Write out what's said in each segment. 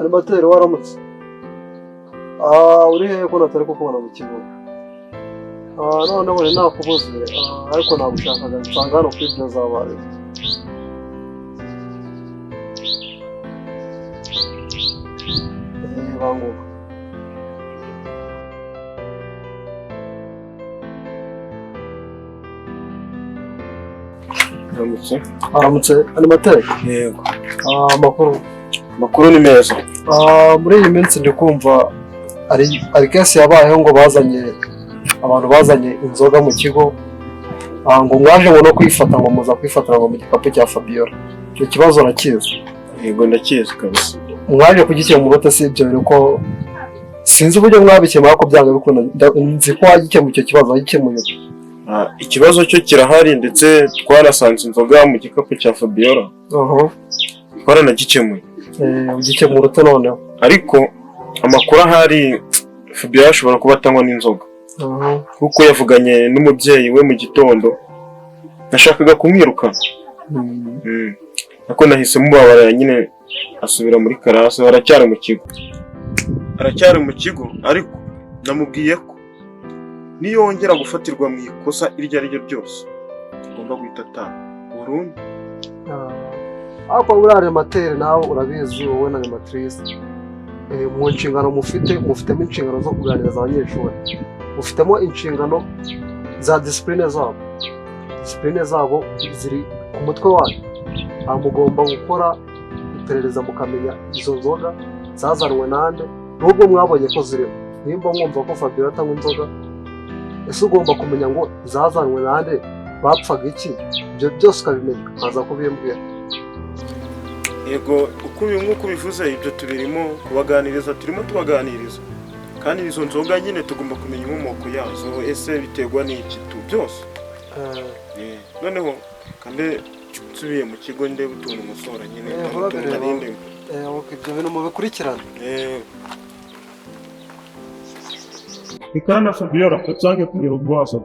Animateur, waramutse? Uri hehe ko natari kukubona mu kibuga? Noneho nari nakubuze, ariko nagushakaga nsanga hano kuri biro zabaye. Banguka. Aramutse. Aramutse, animateur. Yego. Amakuru? Amakuru ni meza. Muri iyi minsi ndi kumva ari case yabayeho ngo bazanye abantu bazanye inzoga mu kigo, ngo mwaje ngo no kwifata, ngo muza kwifatira ngo mu gikapu cya Fabiola. Icyo kibazo urakizi? Yego, ndakizi kabisa. Mwaje kugikemura ute? Si ibyo bintu ko sinzi uburyo mwabikemura, ko byanga bikunda nzi ko wagikemuye icyo kibazo, wagikemuye ute? Ikibazo cyo kirahari, ndetse twarasanze inzoga mu gikapu cya Fabiola. Twaranagikemuye. Ugikemura ute noneho? Ariko amakuru ahari, Fabiola ashobora kuba atanywa n'inzoga. Kuko yavuganye n'umubyeyi we mu gitondo, nashakaga kumwirukana. Ariko nahise mubabarira nyine, asubira muri classe, aracyari mu kigo. Aracyari mu kigo, ariko namubwiye ko niyongera gufatirwa mu ikosa iryo ari ryo ryose, agomba guhita ataha burundu. Ariko buriya animateur, nawe urabizi, wowe na animatrice, mu nshingano mufite, mufitemo inshingano zo kuganiriza abanyeshuri, mufitemo inshingano za discipline zabo. Discipline zabo ziri ku mutwe wanyu. Mugomba gukora iperereza mukamenya izo nzoga zazanwe nande, nubwo mwabonye ko zirimo. Nimba mwumva ko Fabiola atanywa inzoga, ese ugomba kumenya ngo zazanwe nande, bapfaga iki? Ibyo byose ukabimenya ukaza kubimbwira. Yego, uko nk'uko ubivuze, ibyo tubirimo kubaganiriza, turimo tubaganiriza. Kandi izo nzoga nyine tugomba kumenya inkomoko yazo, ese biterwa n'iki tu byose. Noneho kandi nsubiye mu kigo ndebe utuntu umusora nyine. Hari utuntu Urabireba. nari ndimo. Ok, ibyo bintu mubikurikirane. Ikana Fabiola usange kugira ubwazo.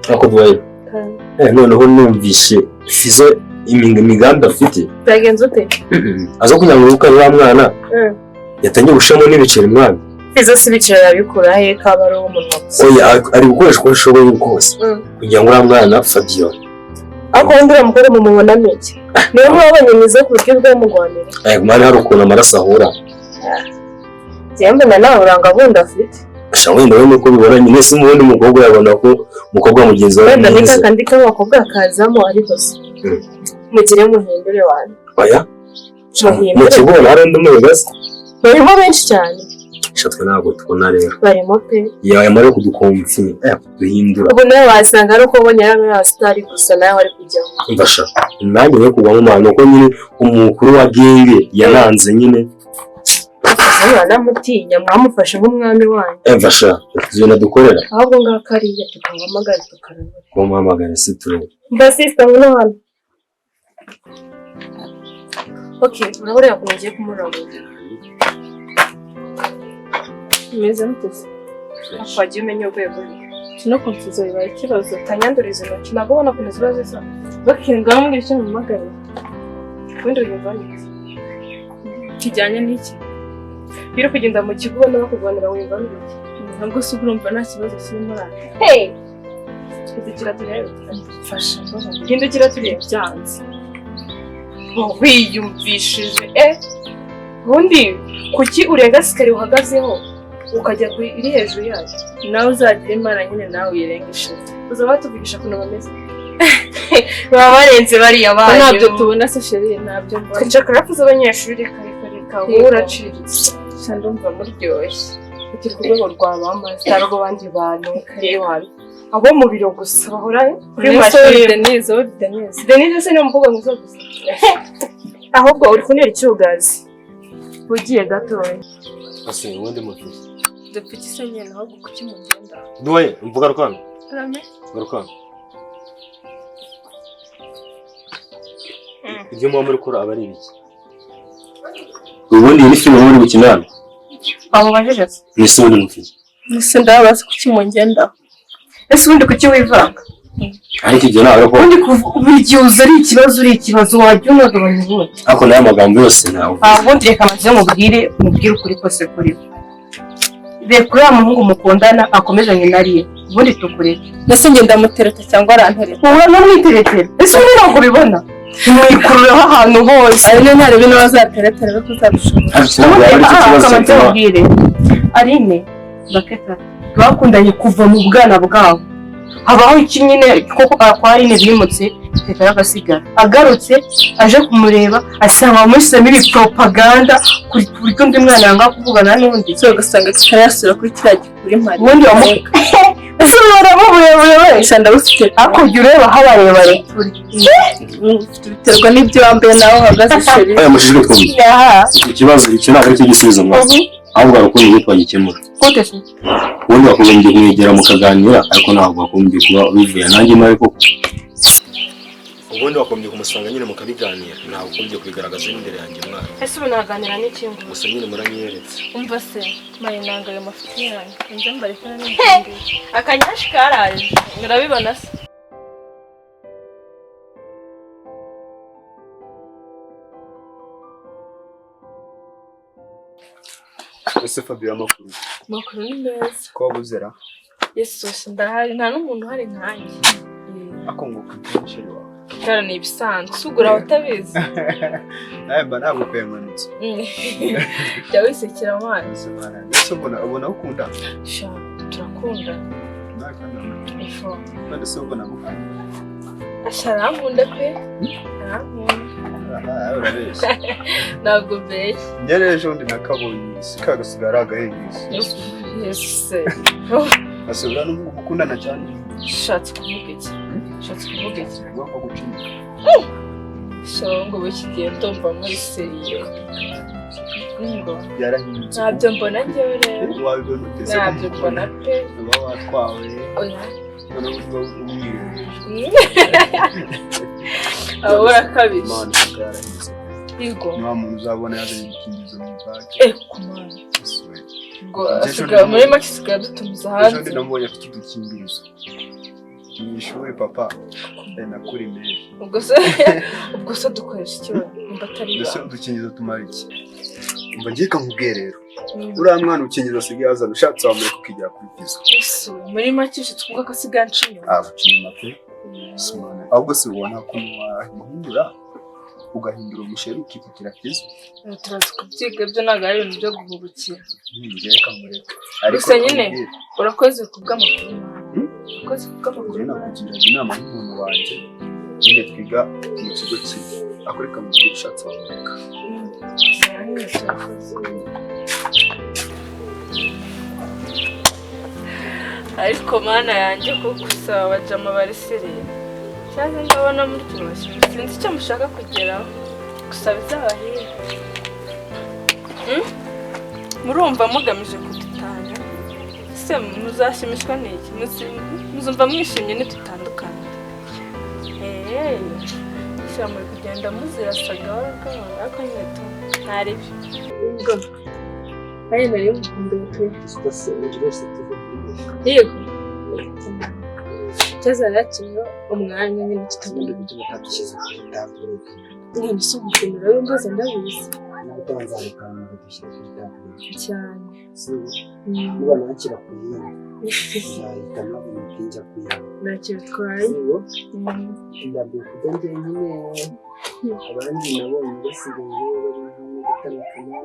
Ariko duhaye noneho numvise Fizo imigambi afite. Byagenze ute? Aza kugira ngo wibuke wa mwana yatangiye gushiramo n'ibiceri mwana. Fizo si ibiciro yabikura he, kaba ari uw'umunwa gusa? Oya, ari gukoresha uko ashoboye kose kugira ngo uriya mwana Fabiola. Ariko wundi uriya mugore mumubonamo iki? Niwe mwabonye mwiza ku buryo bwamugwanira? Mwana, hari ukuntu amaraso ahura. Njyewe mbona nta buranga bundi afite. Asha wenda we nuko ubibona nyine, si ubundi umukobwa yabona ko umukobwa mugenzi wawe Wenda ni mwiza. kakandi k'abakobwa kazamo, ariko se mugire muhindure wanyu. Oya, mu Muhindure. kigo hari undi muyobozi. Barimo benshi cyane. Sha twe ntabwo tubona rero. Barimo pe. Yamara kudukomfi kuduhindura. Ubu nawe wasanga ari uko ubonye ari abasitari gusa nawe ari kujyamo. Mfasha nanjye rero kugwamo mwana, uko nyine umukuru wa genge yaranze nyine. Fizo muranamutinya, mwamufashe nk'umwami wanyu. Mfasha tuzina dukorera. Ahubwo ngako ariya tukamuhamagara tukarabura. Kumuhamagara se turebe? Mba sister, ngwino hano. Okay, urabona ukuntu ugiye kumurabura. Bimeze mute se? Wagiye umenya urwego rwe. No kumfuza bibaye ikibazo. Utanyanduriza intoki, ntabwo ubona ukuntu ziba zisa. Bakinga bambwira icyo mpamagarira. Ubundi uyumva neza. Kijyanye n'iki? Iyo uri kugenda mu kigo ubona bakurwanira, wumva neza. Ntabwo se urumva nta kibazo kirimo hano? Hey! Hindukira turebe. Mfasha. Hindukira turebe. Byanze. Wiyumvishije ubundi kuki urenga sikari uhagazeho ukajya ku iri hejuru yayo? Nawe uzagira Imana nyine, nawe uyirengeshe. Uzaba batuvugisha ukuntu bameze, baba barenze bariya banyu. Ntabyo tubona se chérie, ntabyo mbona. Twica karafu z'abanyeshuri kare kare wowe uraciriritse. Sha ndumva muryoshye. Turi ku rwego rwa ba master rw'abandi bantu ewana abo mu biro gusa bahora kuri mashini. Denise, wowe Denise. Denise se ni umukobwa mwiza gusa? Ahubwo uri kuntera icyugazi. Ugiye gatoya. Ase ubundi mufite. Dupfa iki se nyine ahubwo kuki mugenda? Duwaye, mvuga rukano. Rame. Rukano. Ibyo muba muri kora aba ari ibiki? Ubundi ni filime muri gukina hano. Abo bajije se. Ni se ubundi mufite. Ese ndabaza kuki mugenda? Ese ubundi kuki wivanga? Ariko ibyo ntabwo ko Ubundi buri gihe uza ari ikibazo uri ikibazo wajya unagabanya ubundi. ariko nayo magambo yose ntawe. Ubundi reka maze mubwire ukuri kose kuri. Reka uriya muhungu mukundana akomezanye na Ariye. Ubundi tukureke. Ese njye ndamutereta cyangwa arantereta? Wowe ntumwiteretera. Ese ubundi ntabwo ubibona? Mwikurureho ahantu hose. Aline ntarebe niba azateretera ariko uzabishobora. Ubundi mubwire. Aline baketa bakundanye kuva mu bwana bwabo. Habaho iki nyine koko kwa Aline bimutse teta agasigara. Agarutse aje kumureba asanga bamushyizemo ibipropaganda kuri buryo undi mwana yanga kuvugana n'undi. So ugasanga kitarasura kuri kiriya gikuri mpari. Ubundi ese urabona burebure we? Sha ndabufite. Ariko ujya ureba aho abarebare turi. Biterwa n'ibyo wambaye nawe uhagaze sheri. Aya mushijwe twumva. Ikibazo iki ntabwo ari cyo gisubizo mwaza. Ahubwo hari ukundi twagikemura. Gute se? Ubundi bakagombye kumwegera mukaganira ariko ntabwo bagombye kuba bivuye nanjye nawe koko. Ubundi bagombye kumusanga nyine mukabiganira ntabwo ugombye kubigaragaza imbere yanjye mwana. Ese ubu naganira n'iki ngo? Gusa nyine muranyeretse. Umva se mayinanga ayo mafuti yanyu nze mbarekana n'ibindi. Akanyashi karaje murabibona se? Ese Fabio amakuru? Amakuru ni meza. Ko wabuzera? Yesu ndahari nta n'umuntu uhari nkanjye. Ako ngo kutensheri wawe. Kara ni ibisanzwe usugura utabizi. Nawe mba nagupenganutse. Jya wisekera mwana. Ese ubona ukunda? Sha turakunda. Nawe kandi uramukunda. Ifo. None se ubona gukunda? Asha arankunda pe. Arankunda. Aha urabeshya. Ntabwo mbeshya. Njye rero ejo bundi nakabonye si kagasigaye ari agahengezo. Yesu se. Asubira n'umuhungu mukundana cyane. Ushatse kuvuga iki? Ushatse kuvuga iki? Ugomba guca inyuma. Sha ngo iki gihe ndumva muri seriye. Ngo Byarahindutse. ntabyo mbona njyewe rero. Wabibona ute se? Ntabyo mbona pe. Uba watwawe. Oya. Noneho uba umwihereje. Abo barakabije. Imana byarahindutse. Yego. Ni wa muntu uzabona yazanye ibikingirizo mu ibage. Kumana. Ngo Ejo muri make asigaye adutumiza Ejo hanze. ndi namubonye afite udukingirizo. Mu ishuri papa. Nakuri mere. Ubwo se dukoresha iki we? Nimba atari Mbese ibanga. udukingirizo tumara iki? Umva ngiye kamubwiye rero. Uriya mwana ukingirizo asigaye azana ushatse wamureka ukigera kuri pizza. Yesu, muri make ushatse kuvuga ko asigaye anca inyuma. Ah, guca inyuma pe. Simana. Ahubwo se ubona ko wahindura ugahindura umusheri ukifatira pizza. Turaza kubyiga ibyo ntabwo ari ibintu byo guhubukira. Ngiye kamureka. Gusa nyine urakoze kubw'amakuru. Urakoze kubw'amakuru. Njye nakugiraga inama nk'umuntu wanjye nyine twiga mu kigo kimwe. Akoreka mu gihe ushatse wamureka. Ariko mana yanjye kuko usaba abajama bari seriye. Cyangwa ndabona muri turashye sinzi icyo mushaka kugeraho. Gusa bizabahire. Murumva mugamije kudutanya. Se muzashimishwa n'iki? Muzumva mwishimye nitutandukana. Sha muri kugenda muzirasa gahoro gahoro ariko nyine tu ntari byo. Ari nari mukumbuye pe. Yego. Cyaza yakinyo umwanya nyine tutabona. None se ubukenera rero mbaza ndabizi. Cyane. Niba nakira kuyindi nzahita nabona njya kuyanga. Ntacyo bitwaye. Ndambiwe kujya njyenyine abandi nabonye basigaye bari nko gutarakana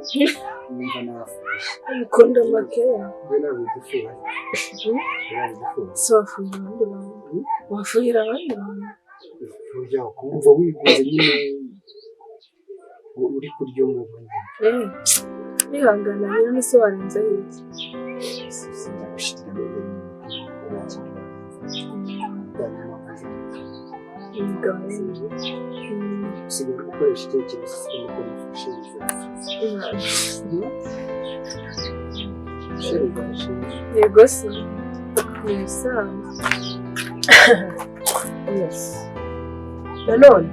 numva nafushye. Ukunda makeya. We ntabwo udufuha. Se wafuhira abandi bantu. Wafuhira abandi bantu. Ujya kumva wigunze nyine uri kurya umubu nyine. Wihangana nyine none se warenza iki? Usigaye uri gukoresha icyerekezo cy'uko nafashe. bw'Imana. Yego se, ni ibisanzwe. Yes. Nanone